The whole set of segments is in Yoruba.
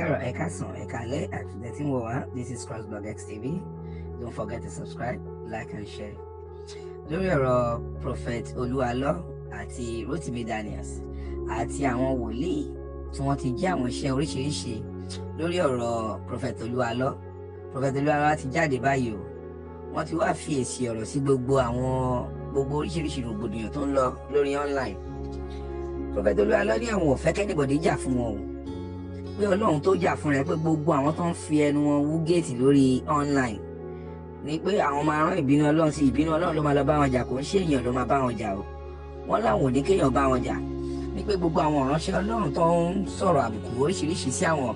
Káàárọ̀, ẹ káàsán, ẹ káalẹ́ àti tẹ̀tí ń wò wá. This is Crossblog XTV. Don't forget to subscribe, like and share. Lórí ọ̀rọ̀ Prophet Olúalọ́ àti Rotimi Daniels àti àwọn wòlíì tí wọ́n ti jẹ́ àwọn iṣẹ́ oríṣiríṣi lórí ọ̀rọ̀ Prophet Olúalọ́. Prophet Olúalọ́ ti jáde báyìí o. Wọ́n ti wá fi èsì ọ̀rọ̀ sí gbogbo àwọn gbogbo oríṣiríṣi rògbòdìyàn tó ń lọ lórí online. Prophet Olúalọ́ ní àwọn ò fẹ́ k'anybody jà fún wọn o, pé Ọlọ́run tó jà fún rẹ, pé gbogbo àwọn tó ń fi ẹnu wọn wú géètì lórí online ni pé àwọn máa rán ìbínú Ọlọ́run sí. Ìbínú Ọlọ́run ló máa lọ bá wọn jà, kò ń ṣe èèyàn ló máa bá wọn jà o. Wọ́n láwọn ò ní kéèyàn bá wọn jà, ní pé gbogbo àwọn ìránṣẹ́ Ọlọ́run tó ń sọ̀rọ̀ àbùkù oríṣiríṣi sí àwọn,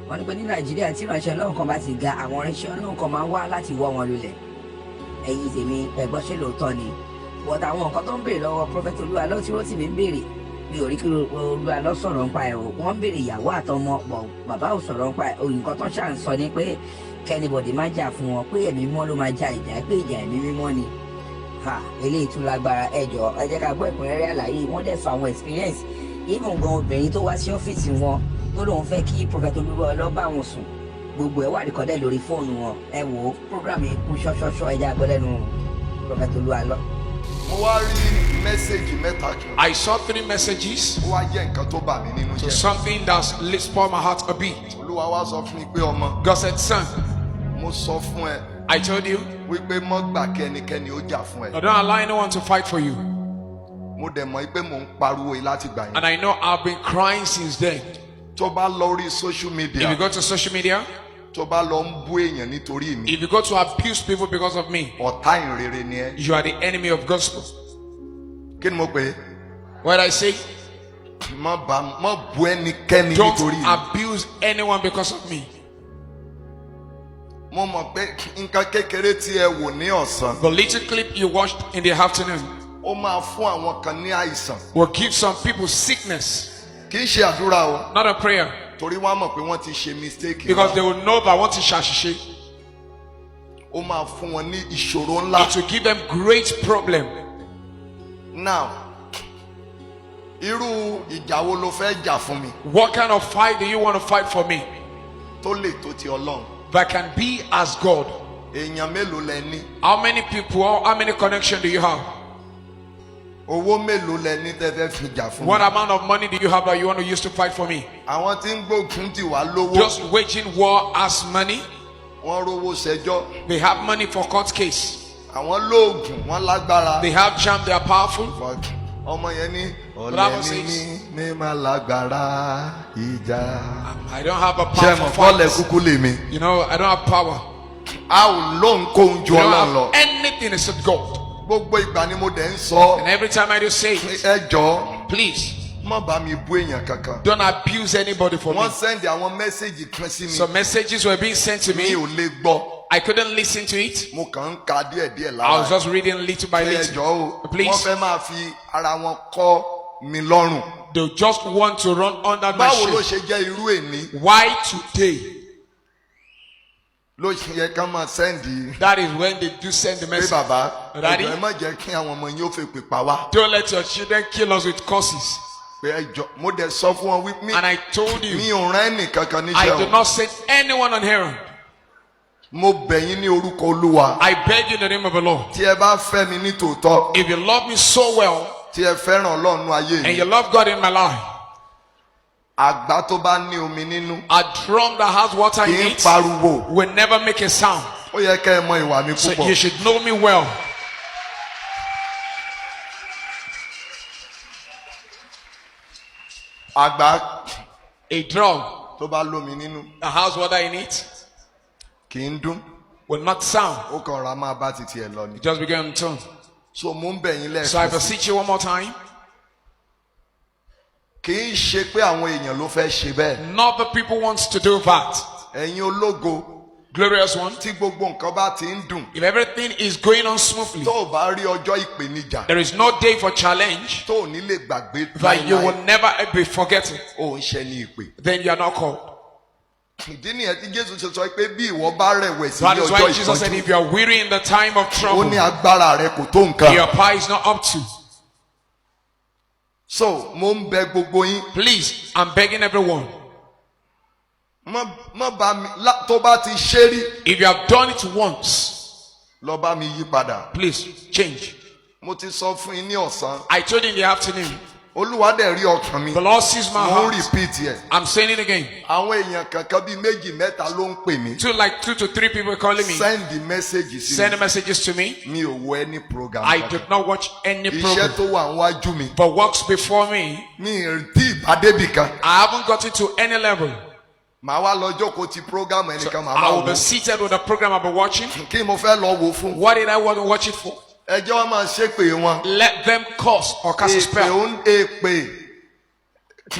wọ́n ní pé ní Nàìjíríà, tí ìránṣẹ́ Ọlọ́run kan bá ti ga, àwọn ìránṣẹ́ Ọlọ́run kan máa wá láti wọ́ wọn lulẹ̀. Ẹ̀yin tèmi, ẹ̀gbọ́n, ṣe lóòótọ́ ni? But àwọn nǹkan tó ń béèrè lọ́wọ́ Prophet Olúalọ́ tí Rótìmí ń béèrè, mi ò rí kí Olúalọ́ sọ̀rọ̀ nípa ẹ̀ o. Wọ́n ń béèrè ìyàwó àtọmọ bọ̀, bàbá ò sọ̀rọ̀ nípa ẹ̀. Nǹkan tó ṣà ń sọ ni pé k'anybody má jà fún wọn, pé ẹ̀mí mímọ́ ló máa jà ìjà, pé ìjà ẹ̀mí mímọ́ ni. Ha, eléyìí tún lágbára. Ẹ jọ̀ọ́, ẹ jẹ́ ká gbọ́ ẹ̀kúnrẹ́rẹ́ àlàyé. Wọ́n dẹ̀ sọ àwọn experience, even gan obìnrin tó wá sí ọ́fíìsì wọn tó lóun fẹ́ kí Prophet Olúalọ́ bá wọn sùn, gbogbo ẹ̀ wà recorded lórí fóònù wọn. Ẹ wò ó, program yìí kún ṣọ́ṣọ́ṣọ́. Ẹ jẹ́ á gbọ́ lẹ́nu Prophet Olúalọ́. Mo wá rí message mẹ́ta kan. I saw three messages. Ó wá jẹ́ nǹkan tó bà mí nínú So jẹ́. something that's spoiled my heart a bit. Olúwa wá sọ fún mi pé, ọmọ, God said, "Son, mo sọ fún ẹ I told you, wípé mọ́ gbà kí ẹnikẹ́ni ó jà fún ẹ. I don't allow anyone to fight for you." Mo dẹ̀ mọ̀ pé mò ń pariwo yìí láti gbà yẹn. And I know I've been crying since then. Tó bá lọ orí social If media, you go to social media, tó bá lọ ń bú èèyàn nítorí mi, if you go to abuse people because of me, ọ̀tá ìhìnrere ni ẹ́. you are the enemy of gospel. Kí ni mo pè é? What did I say? Má bá má bú ẹnikẹ́ni Don't nítorí mi. abuse anyone because of me. Mo mọ̀ pé nǹkan kékeré tí ẹ wò ní ọ̀sán, The little clip you watched in the afternoon ó máa fún àwọn kan ní àìsàn. will give some people sickness. Kì í ṣe àdúrà o. Not a prayer. Torí wọ́n á mọ̀ pé wọ́n ti ṣe mistake. Because they will know that what is ṣàṣìṣe. Ó máa fún wọn ní ìṣòro ńlá. It will give them great problem. Now, irú ìjà wo ló fẹ́ jà fún mi What kind of fight do you want to fight for me tó lè tó ti Ọlọ́run? that can be as God? Èèyàn mélòó lẹ ní? How many people or how many connection do you have? Owó mélòó lẹ ní tẹ́ fẹ́ fi jà fún What mi? amount of money do you have that you want to use to fight for me? Àwọn tí ń gbógun tì wá lówó. Just waging war as money. Wọ́n rówó ṣẹjọ́. They have money for court case. Àwọn lóògùn, wọ́n lágbára. They have charm, they are powerful. Fuck. Ọmọ yẹn ní ọ̀lẹ Bible ní says- mí mi máa lágbára ìjà. I don't have a Ṣé power mọ̀ for bọ́ọ̀lù fight. kúkú lè mi? I don't have power. A ò lóhunkóhun ju We don't Ọlọ́run have lọ. anything except God. Gbogbo ìgbà ni mo dẹ̀ ń sọ. And every time I do say it, Ẹ jọ̀ọ́, please má bá mi bú èèyàn kankan. don't abuse anybody for me. Wọ́n send àwọn message kan sí mi. Some messages were being sent to Mi me. ò lè gbọ́. I couldn't listen to it. Mo kàn ń ka díẹ̀díẹ̀ I lára. was just reading little by Ẹ little. jọ̀ọ́ o, Please. wọ́n fẹ́ máa fi ara wọn kọ́ mi lọ́rùn. They just want to run under my Báwo ló shade. ṣe jẹ́ irú èní Why today? ló ṣe yẹ ká máa send That is when they do send the pé message. bàbá, Daddy. ẹ jọ̀ọ́, ẹ má jẹ́ kí àwọn ọmọ yín ó fèpè pa wá. Don't let your children kill us with curses. Pé ẹ jọ̀ọ́, mo dẹ̀ sọ fún wọn wípé And I told mi you, ò rán ẹnìkankan I níṣẹ́ do o. not send anyone on errand. Mo bẹ̀ yín ní orúkọ Olúwa. I beg you in the name of the Lord. Tí ẹ bá fẹ́ mi ní tòótọ́, If you love me so well tí ẹ fẹ́ràn Ọlọ́run ayé and mi, you love God in my life, àgbá tó bá ní omi nínú a drum that has water kì in í it pariwo. will never make a sound. Ó yẹ kẹ́ ẹ mọ ìwà mi So púpọ̀. you should know me well. Àgbá A drum tó bá lómi nínú that has water in it kì í dún. will not sound. Ó kàn ra máa bá titi ẹ̀ lọ ni. It just began to tune. So mo ń bẹ̀ yín So I lẹ́ẹ̀kan sí. beseech you one more time. Kì í ṣe pé àwọn èèyàn ló fẹ́ ṣe bẹ́ẹ̀. Not the people wants to do that. Ẹ̀yin ológo, Glorious one. tí gbogbo nǹkan bá ti ń dùn, If everything is going on smoothly, tó o bá rí ọjọ́ ìpèníjà, there is no day for challenge tó o ní lè gbàgbé that you láíláí, will never be forgetting. ó ń ṣe ní ìpè. Then you are not called. Ìdí nìyẹn tí Jésù ṣe sọ pé bí ìwọ bá rẹ̀wẹ̀sì That ní is ọjọ́ why Jesus said, ìpọ́njú, if you are weary in the time of ó trouble, ní agbára rẹ kò tó nǹkan. your power is not up to. So mo ń bẹ gbogbo yín. Please, I'm begging everyone. Má bá mi tó bá ti ṣe rí, If you have done it once, lọ bá mi yí padà. please change. Mo ti sọ fún yín ní ọ̀sán. I told you in the afternoon. Olúwa dẹ̀ rí ọkàn mi. The Lord sees my Mo ń heart. repeat ẹ̀. I'm saying it again. Àwọn èèyàn kankan bíi méjì mẹ́ta ló ń pè mí. Like two to three people calling me, Send message sí sending mi. messages to me. Mi ò wo any program I kankan. did not watch any Iṣẹ́ program. tó wà níwájú mi. But works before me, Mi ì tí ì bá débì kan. I haven't gotten to any level. Màá wá lọ jókòó ti program ẹnìkan, màá I máa will wò. be seated with the program I'll be watching. Kí mo fẹ́ lọ wò fún? What did I want to watch it for? Ẹ jẹ́ wọ́n máa ṣépè wọn. Let them curse or cast a Èpè spell. ó ń èpè.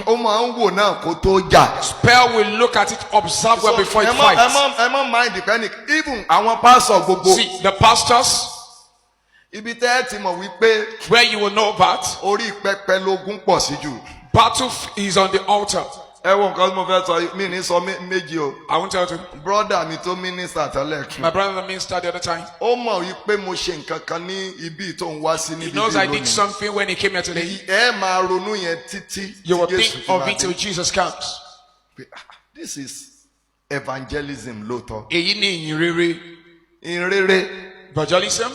Ó máa ń wò náà kó tó jà. Spell will look at it, observe well So, before it ẹ má ẹ fights. má ẹ má mind panic, even àwọn pásọ̀ gbogbo. See, the pastors, Ibi tẹ́ ẹ ti mọ̀ wípé where you will know that orí pẹpẹ lógún pọ̀ sí jù. battle is on the altar. Ẹ wo nǹkan tí mo fẹ́ sọ yìí, mi ní sọ méjì o. I won't tell you. Brother mi tó mínísítà tẹ́lẹ̀. My brother, the minister, the other time, Ó mọ̀ wípé mo ṣe nǹkan kan ní ibi tó ń wá sí he níbi knows bí I did lónìí. something when he came here today. Ẹ máa ronú yẹn títí You tí will Jésù think fi of máa it till dé. Jesus comes. Pé, "Ah, this is evangelism lóòótọ́." Èyí ni ìyìn rere. Ìrere Evangelism.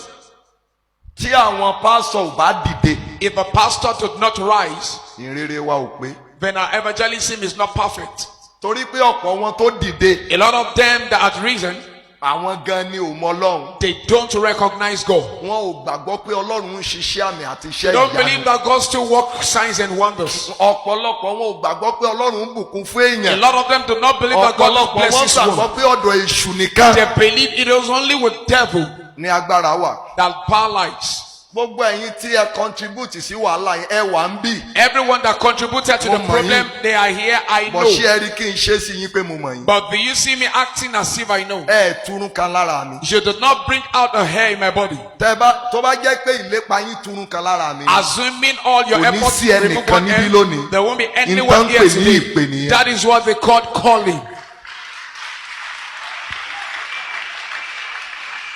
tí àwọn pásọ̀ ò bá dìde, If a pastor did not rise, ìrere wa ò pé. then our evangelism is not perfect. Torí pé ọ̀pọ̀ wọn tó dìde, A lot of them that had risen, àwọn gan ni ò mọ Ọlọ́run. they don't recognize God. Wọn ò gbàgbọ́ pé Ọlọ́run ń ṣiṣẹ́ àmì àti iṣẹ́ They don't believe ìyanu. that God still works signs and wonders. Ọ̀pọ̀lọpọ̀ wọn ò gbàgbọ́ pé Ọlọ́run ń bùkún fún A èèyàn. lot of them do not believe that God Ọ̀pọ̀lọpọ̀ wọn blesses gbàgbọ́ one. pé ọ̀dọ̀ èṣù nìkan They believe it is only with devil ni agbára wà. that power lies. Gbogbo ẹ̀yin tí ẹ contribute sí wàhálà yẹn, ẹ wà ń bì. Everyone that contributed to Mo the mọ̀ problem, they are here. I Bọ̀ ṣé know. ẹ rí kí n ṣe sí yín pé mo mọ̀ yín? But do you see me acting as if I know? Ẹ ẹ̀ túrún kan lára mi. You did not bring out a hair in my body. Tẹ́ bá tó bá jẹ́ pé ìlépa yín túrún kan lára mi. Assuming all your Kò ní efforts sí to remove ẹnìkan one níbí hair, lónìí. there won't be Nǹkan anyone ń here pè ní ìpè today. nìyẹn. That is what they call calling.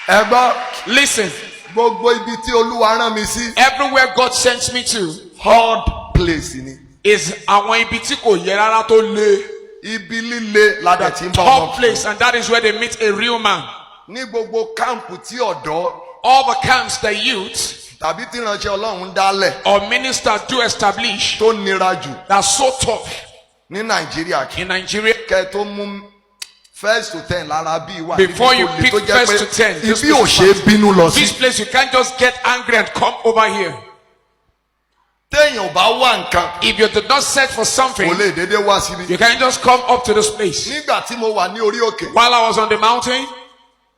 Ẹ gbọ́, Listen, gbogbo ibi tí Olúwa rán mi sí, everywhere God sends me to hard place ni. is àwọn ibi tí kò yẹ rárá tó le. Ibi líle la dẹ̀ ti ń bá ọmọ. Top place, and that is where they meet a real man. Ní gbogbo camp tí ọ̀dọ́ All the camps the youth tàbí tí ìránṣẹ́ Ọlọ́run dálẹ̀ or ministers do establish tó nira jù that's so tough ní Nàìjíríà, in Nigeria. kẹ́ tó mú first to 10 lára bí wà Before níbi you tó le pick tó jẹ́ first pé to 10, this ibi ò place ṣe é bínú lọ sí. This place you can't just get angry and come over here. Téèyàn ò bá wá nǹkan, If you did not search for something, kò lè dédé wá síbi. you can't just come up to this place. Nígbà tí mo wà ní orí òkè, While I was on the mountain,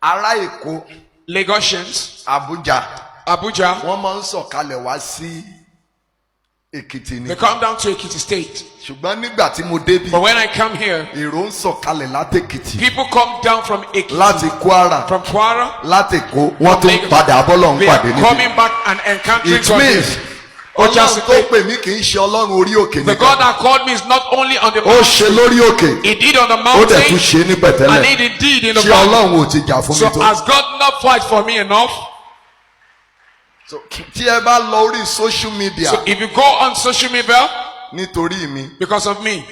ará Èkó, Lagosians, Abuja, Abuja, wọ́n máa ń sọ̀kalẹ̀ wá sí Èkìtì ni. they come down to Ekiti State. Ṣùgbọ́n nígbà tí mo débí, But when I come here, èrò ń sọ̀kalẹ̀ látèkìtì, people come down from Ekiti, láti Kwara, from Kwara. láti Èkó, wọ́n tún padà bọ́lọ̀ ń They pàdé are níbí. coming back and encountering It God. means here. Ó já sí Ọlọ́run tó pé pè mí kì í ṣe Ọlọ́run orí òkè the nìkan. God that called me is not only on the Ó mountain. ṣe lórí òkè, He did on the ó dẹ̀ mountain tún ṣe ní and pẹ̀tẹ́lẹ̀. he did in the Ṣé valley. Ọlọ́run ò ti jà fún mi So tó? has God not fight for me enough? So, tí ẹ bá lọ orí social media So if you go on social media nítorí mi, because of me,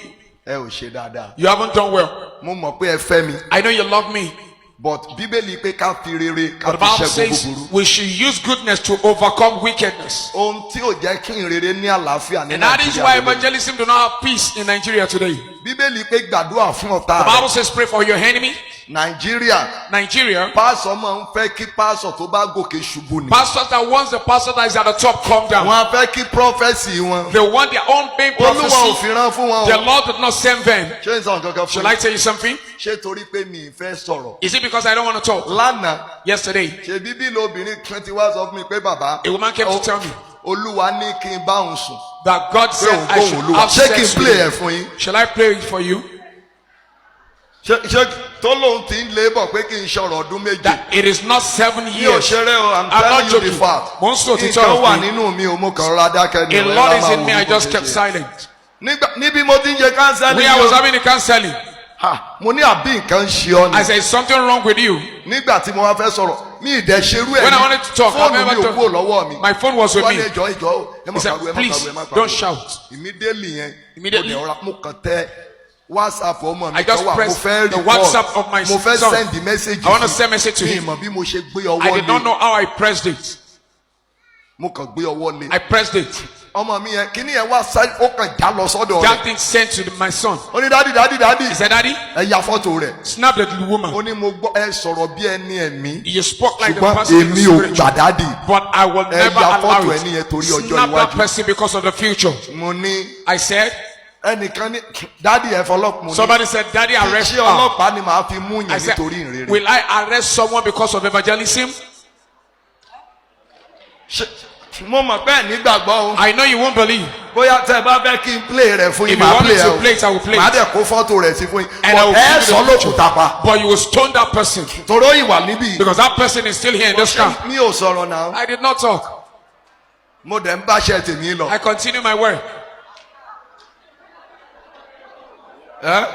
ẹ ò ṣe dáadáa. you haven't done well. Mo mọ̀ pé ẹ fẹ́ mi, I know you love me. but Bíbélì pé ká fi rere ká But the fi Bible ṣẹ́gun says búburú. we should use goodness to overcome wickedness. Ohun tí ò jẹ́ kí ìrere ní àlàáfíà ní And that is why Nàìjíríà lélẹ̀. evangelism do not have peace in Nigeria today. Bíbélì pé gbàdúrà fún ọ̀tá The rẹ̀. Bible says pray for your enemy. Nàìjíríà, Nigeria, pásọ̀ máa ń fẹ́ kí pásọ̀ tó bá gòkè ṣubú ni. pastors that wants the pastor that is at the top come down. Wọ́n á fẹ́ kí prọ́fẹ́sì wọn. They want their own main Olúwa ò prophecy. fi rán fún wọn The o. Lord did not send them. Ṣé n sọ nǹkan kan fún Shall I yín? tell you something? Ṣé torí pé mi ì fẹ́ sọ̀rọ̀? Is it because I don't want to talk? Lánàá, Yesterday, ṣe bíbí lobìnrin kan ti wá sọ fún mi pé bàbá, a woman came to tell me Olúwa ní kí n bá òun sùn. that God Pé said òun I gbóhùn should Olúwa. have Ṣé kí n sex play with ẹ̀ you. fún yín? Shall I play it for you? Ṣé tó lóun ti ń lé bọ̀ pé kí n sọ̀rọ̀ ọdún 7? That it is not 7 Mi ò years. ṣeré o, I'm I'm not telling you the joking. fact. Mo ń sọ òtítọ́ Nǹkan wà ọ̀rọ̀ fún yín. nínú mi o, mo kàn rọra dákẹ́ ni A o, ẹ lot rá is máa in wò me. mí I bó just ṣe kept ṣe. silent. Níbi mo ti ń ṣe kánsẹ́lì Where I ni was o. having the counseling, Ha, mo ní àbí nǹkan ń ṣe ọ I ni. said, "Is something wrong with you?" Nígbà tí mo wá fẹ́ sọ̀rọ̀, mi ì dẹ̀ ṣerú ẹ̀ When I rí. wanted to talk, Fóònù I've never mi ò talked. kúrò lọ́wọ́ mi. My phone was with Wọ́n ní me. ẹjọ́ ìjọ́ o, ẹ má He said, pariwo, ẹ má "Please, pariwo, ẹ má pariwo." don't shout. Immediately yẹn, Immediately. mo dẹ̀ rọra, mo kàn tẹ WhatsApp ọmọ mi I just kan wà, mo pressed fẹ́ the record, WhatsApp of my mo fẹ́ son. send message I want to sí. send message to Mi him. mọ̀ bí mo ṣe gbé I ọwọ́ did not lé. know how I pressed it. Mo kàn gbé ọwọ́ lé. I pressed it. Ọmọ mi yẹn, kíní yẹn wá sáré, ó kàn já lọ sọ́dọ̀ rẹ̀. That thing sent to my son. Ó ní, "Daddy, daddy, daddy." He said, "Daddy," Ẹ ya fọ́tò rẹ̀. snap the woman. Ó ní, "Mo gbọ́ ẹ sọ̀rọ̀ bí ẹni ẹ̀mí. You spoke like the Ṣùgbọ́n person in the èmi ò spiritual. gbà, daddy." But I will Ẹ never ya allow fọ́tò it. ẹni yẹn torí ọjọ́ Snap that iwájú. person because of the future. Mo ní I said, ẹnìkan ní, "Daddy, ẹ fọlọ́pàá." Mo ní somebody said, "Daddy, arrest ṣé her." ọlọ́pàá ni màá fi mú I yẹn said, nítorí ìrere? will I arrest someone because of evangelism? Mo mọ̀ pé ẹ̀ nígbàgbọ́ o. I know you won't believe. Bóyá tẹ́ ẹ bá fẹ́ kí n play rẹ̀ fún yín, If you màá want me play to ẹ o. play it, I will play Màá it. dẹ̀ kó fọ́tò rẹ̀ sí fún yín. And I will But ẹ give you sọ the picture. lókùúta pa. But you will stone that person Toró ìwà níbí. because that person is still here in this camp. Mi ò sọ̀rọ̀ náà. I did not talk. Mo dẹ̀ ń báṣẹ́ tèmi lọ. I continue my work. Ẹ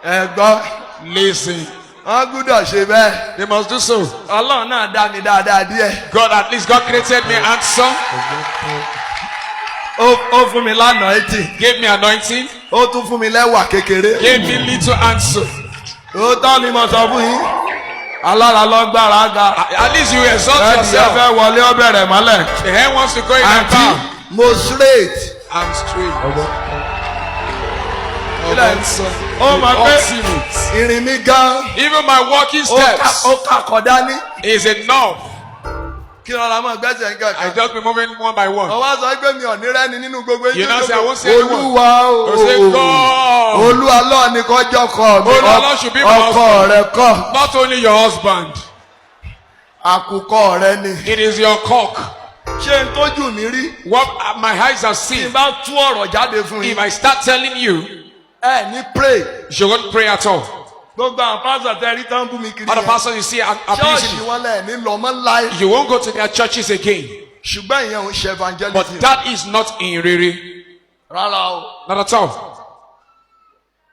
ẹ gbọ́, Listen, wọ́n gbúdọ̀ ṣe bẹ́ẹ̀. they must do so. Ọlọ́run náà dá mi dáadáa díẹ̀. God, at least God created me handsome, Ó fún mi lánàá etí. gave me anointing, Ó tún fún mi lẹ́wà kékeré. gave me little handsome. Òótọ́ ni mo sọ fún yín. Alára lọ gbára ga. At least you exalt Ẹnì yẹn yourself. fẹ́ wọlé, ó bẹ̀rẹ̀ mọ́lẹ̀. The hand wants to go in and Àǹtí, bow. mo straight. I'm straight. Ó mọ̀ pé Ultimate. ìrìn mi gan. Even my walking steps Ó kàkọ́ dání. is enough. Kí rọra máa gbẹ́sẹ̀ ń I kankan. just be moving one by one. Ọwọ́ sọ pé mi ò ní rẹ́ni nínú gbogbo You now say, "I won't see anyone." Olúwa o. You say, "God." Olúwa lọ́ọ̀ ni kọjọ́ kọ mi. Olúwa Lord should be my Ọkọ rẹ kọ́. Not only your husband, Àkùkọ rẹ ni. it is your cock. Ṣé n tójú mi rí? What my eyes have Tí seen. n bá tú ọ̀rọ̀ jáde fún If yín. I start telling you, Ẹ ní pray. you won't pray at all. Gbogbo àwọn pásítọ̀ tẹ rí tán bú mi kiri Other yẹn. pastors you see are Ṣọ́ọ̀ṣì abusing you. wọn lẹ̀ ní lọ́mọ láì. You won't go to their churches again. Ṣùgbọ́n ìyẹn ò ń ṣe evangelism. But that is not in Rere. Rárá o. Not at all.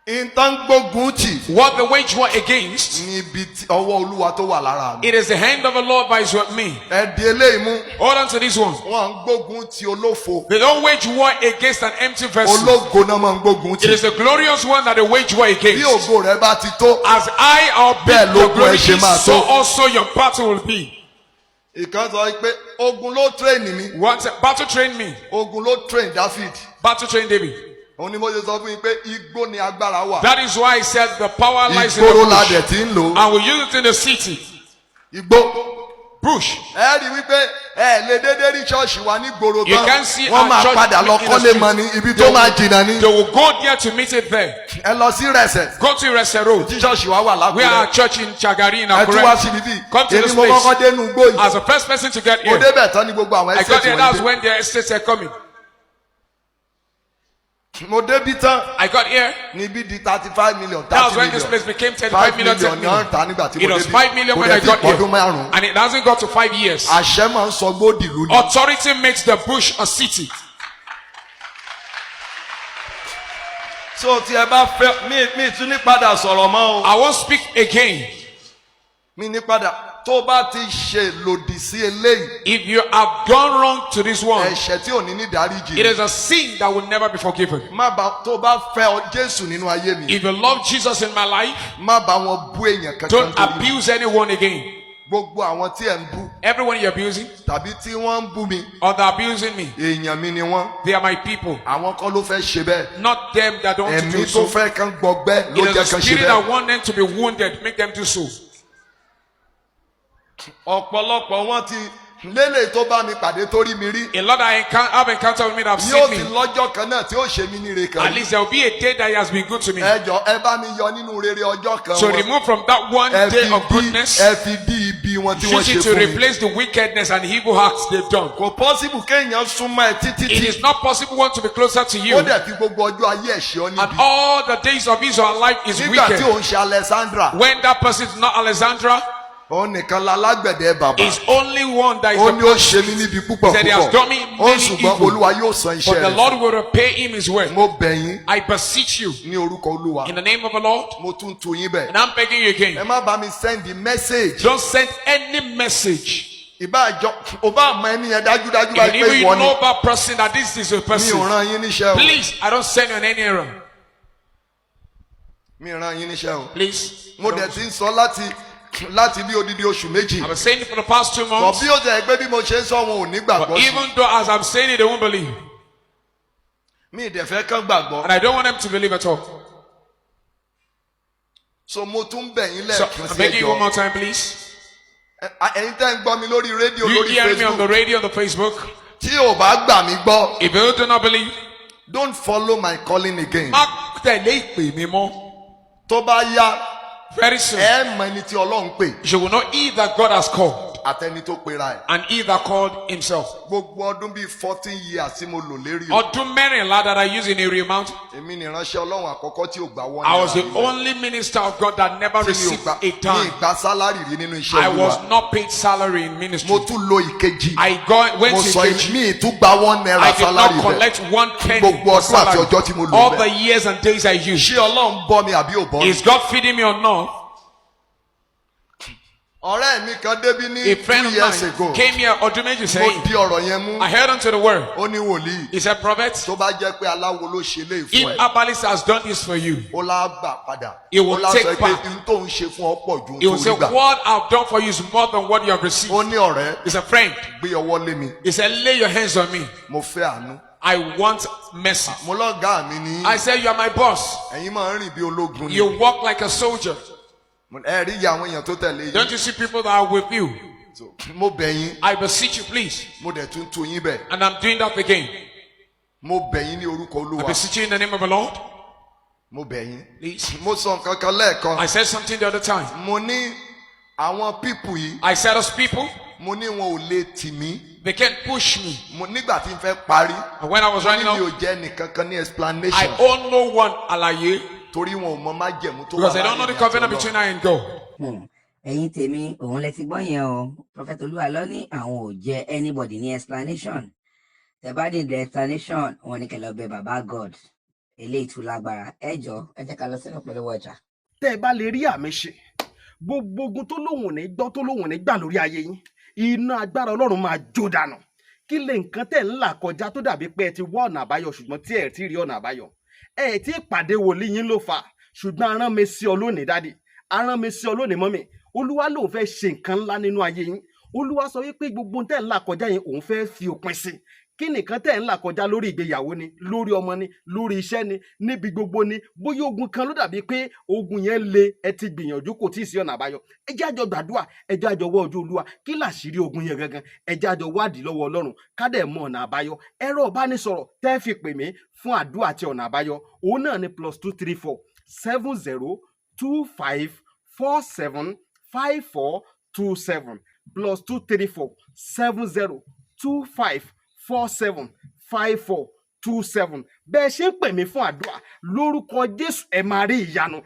Ìtàn gbógun tì What the wage war against, níbi tí ọwọ́ Olúwa tó wà lára mi. it is the hand of the Lord by his with me. Ẹ di eléyìí mú. Hold on to this one. Wọ́n ń gbógun ti olófo. They don't wage war against an empty vessel. Ológo náà máa ń gbógun It tì. is the glorious one that they wage war Bí against. ògo rẹ bá ti tó. As I or Bẹ́ẹ̀ big your lógun glory ẹ ṣe is, máa so tó. also your battle will be. Ìkan sọ pé ogun ló train mi. Once battle trained me, Ogun ló train David. battle trained David. Òun ni mo ṣe sọ fún yín pé igbó ni agbára wà. That is why I said the power lies in the Ìgboro la bush. dẹ̀ ti ń lò. And we use it in the city. Igbó. Bush. Ẹ rí wípé ẹ lè dédé rí ṣọ́ọ̀ṣì wa ní gbòòrò You tán. can't see Wọ́n our máa church padà lọ in the kọ́lé street. mọ ní ibi tó máa jìnnà ní. They will go there to meet it there. Ẹ lọ sí Rẹ̀sẹ̀ Go to Irese Road. tí ṣọ́ọ̀ṣì wa wà We are lákùrẹ́. church in Chagari in Ẹ tún wá Akure. síbi bí. Come to Èmi this mo place. kọ́kọ́ dénú igbó yìí. As the first person to get Mo here, débẹ̀ tán ní gbogbo àwọn I got estate there. That's wọ̀nyí. when the estates are coming. Mo débi tán I got here. níbi di 35 million, That was 30 when this million. place became 35 5 million, 10 million náà ń million. ta nígbà tí It mo was débi. 5 million Kò when dẹ̀ I tí got here. pọ̀dún márùn-ún. And it hasn't got to 5 years. Àṣẹ máa ń sọ gbódìlú ni. Authority makes the bush a city. So tí ẹ bá fẹ́ mi tún ní padà sọ̀rọ̀ mọ́ o. I won't speak again. Mi ní padà tó bá ti ṣe lòdì sí eléyìí. If you have done wrong to this one, Ẹ̀ṣẹ̀ tí ò ní ní ìdáríjì. it is a sin that will never be forgiven. Má bá tó bá fẹ́ ọ Jésù nínú ayé mi. If you love Jesus in my life, Má bá wọn bú èèyàn kankan don't torí mi. abuse anyone again. Gbogbo àwọn tí ẹ̀ ń bú Everyone you're abusing tàbí tí wọ́n ń bú mi, or they're abusing me, èèyàn mi ni wọ́n. they are my people. Àwọn kan ló fẹ́ ṣe bẹ́ẹ̀. Not them that don't want to Ẹ̀mí do tó so. fẹ́ kán gbọgbẹ́ ló It jẹ́ is the kán ṣe spirit bẹ́ẹ̀. that want them to be wounded, make them do so. Ọ̀pọ̀lọpọ̀ wọn ti lélẹ̀ tó bá mi pàdé tó rí mi rí. A lot I have encountered with me that have Yóò seen ti me. lọ́jọ́ kan náà tí ó ṣe mí níre kan. At least there will be a day that he has been good to me. Ẹ jọ, ẹ bá mi yọ nínú rere ọjọ́ kan So wọn. remove from that one Ẹ day fi of dí goodness, ẹ fi dí ibi wọn tí wọ́n use ṣe it to fún mi. replace the wickedness and evil acts they've done. Kò possible kéèyàn súnmọ́ ẹ títí It tí is not possible one to be closer to you. ó dẹ̀ fi gbogbo ọjọ́ ayé ẹ̀ ṣe ọ́ And níbi. all the days of his or her life is Nígbà tí wicked. òun ṣe Alexandra, When that person is not Alexandra, òun nìkan la lágbẹ̀dẹ bàbá. is only one that is Ó the ní ó ṣe mí níbi púpọ̀ He said he has púpọ̀. done me Ó many ṣùgbọ́n evil. Olúwa yóò san iṣẹ́ But the rẹ̀. Lord will repay him his work. Mo bẹ̀ yín I beseech you ní orúkọ Olúwa. in the name of the Lord, Mo tún tu yín bẹ̀. and I'm begging you Ẹ again. má bá mi send the message. Don't send any message. Ìbá àjọ ò bá mọ ẹni yẹn dájúdájú báyìí Even pé if you ìwọ ni. know that person that this is a Mi ò person, rán yín níṣẹ́ o. please, I don't send you on any error. Mi ràn yín níṣẹ́ o. Please. Mo dẹ̀ ti ń sọ láti bí odidi oṣù 2. I've been saying it for the past 2 Kọ̀ months. bí ó jẹ́ pé bí mo ṣe ń sọ, wọn ò ní gbàgbọ́ But sí. even though as I'm saying it, they won't believe. Mi ì dẹ̀ fẹ́ kán gbàgbọ́. And I don't want them to believe at all. So mo tún bẹ̀ yín So lẹ́ẹ̀kan I'm sí, begging you one ẹjọ́. more time, please. Ẹ̀yin tẹ́ ń gbọ́ mi lórí rédíò, You lórí hear me on the Facebook. radio, on the Facebook. Tí ò bá gbà mí gbọ́, If you do not believe, don't follow my calling again. Má tẹ̀lé ìpè mi mọ́. Tó bá yá, Very soon, ẹ mọ ẹni tí Ọlọ́run pè you will know he that God has called àtẹni tó pera ẹ̀. and he that called himself. Gbogbo ọdún bíi 14 years tí mo lò lérí o. Ọdún 14 that I use in Area Mount, Èmi ni ìránṣẹ́ Ọlọ́run àkọ́kọ́ tí ò gbà wọ́n I was the only minister of God that never tí mi ò received gbà a mi dime. gba salary rí nínú iṣẹ́ I was Olúwa. not paid salary in ministry. Mo tún lo ìkejì. I went Mo to sọ Ikeji. mi ì tún gba ₦1 I did salary not bẹ́ẹ̀. collect one penny Gbogbo for ọdún àti salary. ọjọ́ tí mo lò All bẹ́ẹ̀. the years and days I used. Ṣé Ọlọ́run bọ́ mi àbí ò bọ́ mi? Is God feeding me or not? Ọ̀rẹ́ mi kan débí ní A friend two of years mine ago. came here ọdún 2 Mo saying, di ọ̀rọ̀ yẹn mú. I held onto the word. Ó ní, "Wòlíì, He said, "Prophet, tó bá jẹ́ pé aláwo ló ṣe léyìí if fún ẹ, herbalist has done this for you, ó lá gbà padà." He will Ó lá take sọ pé back. n tó ń ṣe fún ọ pọ̀ ju he will ohun tó say, rí gbà. 'What I've done for you is more than what you have received.'" Ó ní, "Ọ̀rẹ́, He's a friend. gbé ọwọ́ lé mi. He said, "Lay your hands on me. Mo fẹ́ àánú." I want mercy." Mo lọ́gàá mi ní I said, "You are my boss. ẹ̀yin máa ń rìn bí ológun ni. You walk like a soldier. Ẹ rí iye àwọn èèyàn tó tẹ̀lé yín." Don't you see people that are with you?" So, mo bẹ̀ yín, I beseech you, please. mo dẹ̀ tún tu yín bẹ̀. And I'm doing that again. Mo bẹ̀ yín ní orúkọ I Olúwa. beseech you in the name of the Lord. Mo bẹ̀ yín. Please. Mo sọ nǹkan kan lẹ́ẹ̀kan. I said something the other time. Mo ní àwọn people yìí, I said, those people, mo ní wọn ò lè tì mí. they can't push me. Mo nígbà tí n fẹ́ parí, And when I was mo ní running mi up, ò jẹ́ nìkankan ní I explanation owe no one alaye torí wọn ò mọ májẹ̀mú tó wà because they don't know the láàrin mi àti covenant Ọlọ́run. between I and God. Ẹ̀yin tèmi, òun lẹ ti gbọ́ yẹn o. Prophet Olúwalọ ní àwọn ò jẹ anybody ní explanation. Tẹ́ bá need explanation, wọn ní kẹ́ lọ bẹ̀ bàbá God. Eléyìí tún lágbára. Ẹ jọ, ẹ jẹ́ ká lọ sínú pẹ̀lú ọjà. Tẹ́ ẹ bá lè rí àmì ṣe, gbogbo ogun tó lóhùn ò ní gbọ́, tó lóhùn ò ní gbà lórí ayé yín, iná agbára Ọlọ́run máa jó dànù. Kí lè nǹkan tẹ́ ń là kọjá tó dàbí pé ẹ ti wá ọ̀nà àbáyọ, ṣùgbọ́n tí ẹ ti rí ọ̀nà àbáyọ? Ẹ ti pàdé wòlíì yín ló fà á. Ṣùgbọ́n arán mi sí ọ lónìí, daddy, arán mi sí ọ lónìí, mummy. Olúwa lòun fẹ́ ṣe nǹkan ńlá nínú ayé yín. Olúwa sọ wípé gbogbo ohun tẹ́ ń là kọjá yẹn, òun fẹ́ fi òpin sí. Kí nìkan tẹ́ ń là kọjá? Lórí ìgbéyàwó ni, lórí ọmọ ni, lórí iṣẹ́ ni, níbi gbogbo ni. Bóyá ogun kan ló dàbí pé ogun yẹn le, ẹ ti gbìyànjú, kò tí ì sí ọ̀nà àbáyọ. Ẹ jẹ́ àjọ gbàdúrà, ẹ jẹ́ àjọ wọ́ ojú Olúwa. Kí làṣírí ogun yẹn gangan? Ẹ jẹ́ àjọ wádìí lọ́wọ́ Ọlọ́run, ká dẹ̀ mọ ọ̀nà àbáyọ. Ẹ̀rọ ìbánisọ̀rọ̀ tẹ́ fi pè mí fún àdúrà àti ọ̀nà àbáyọ, òun náà ni +234 70 25 47 54 27, +234 70 25 47 54 27. Bẹ́ẹ̀ ṣe ń pè mí fún àdúrà, lórúkọ Jésù, ẹ máa rí ìyanu.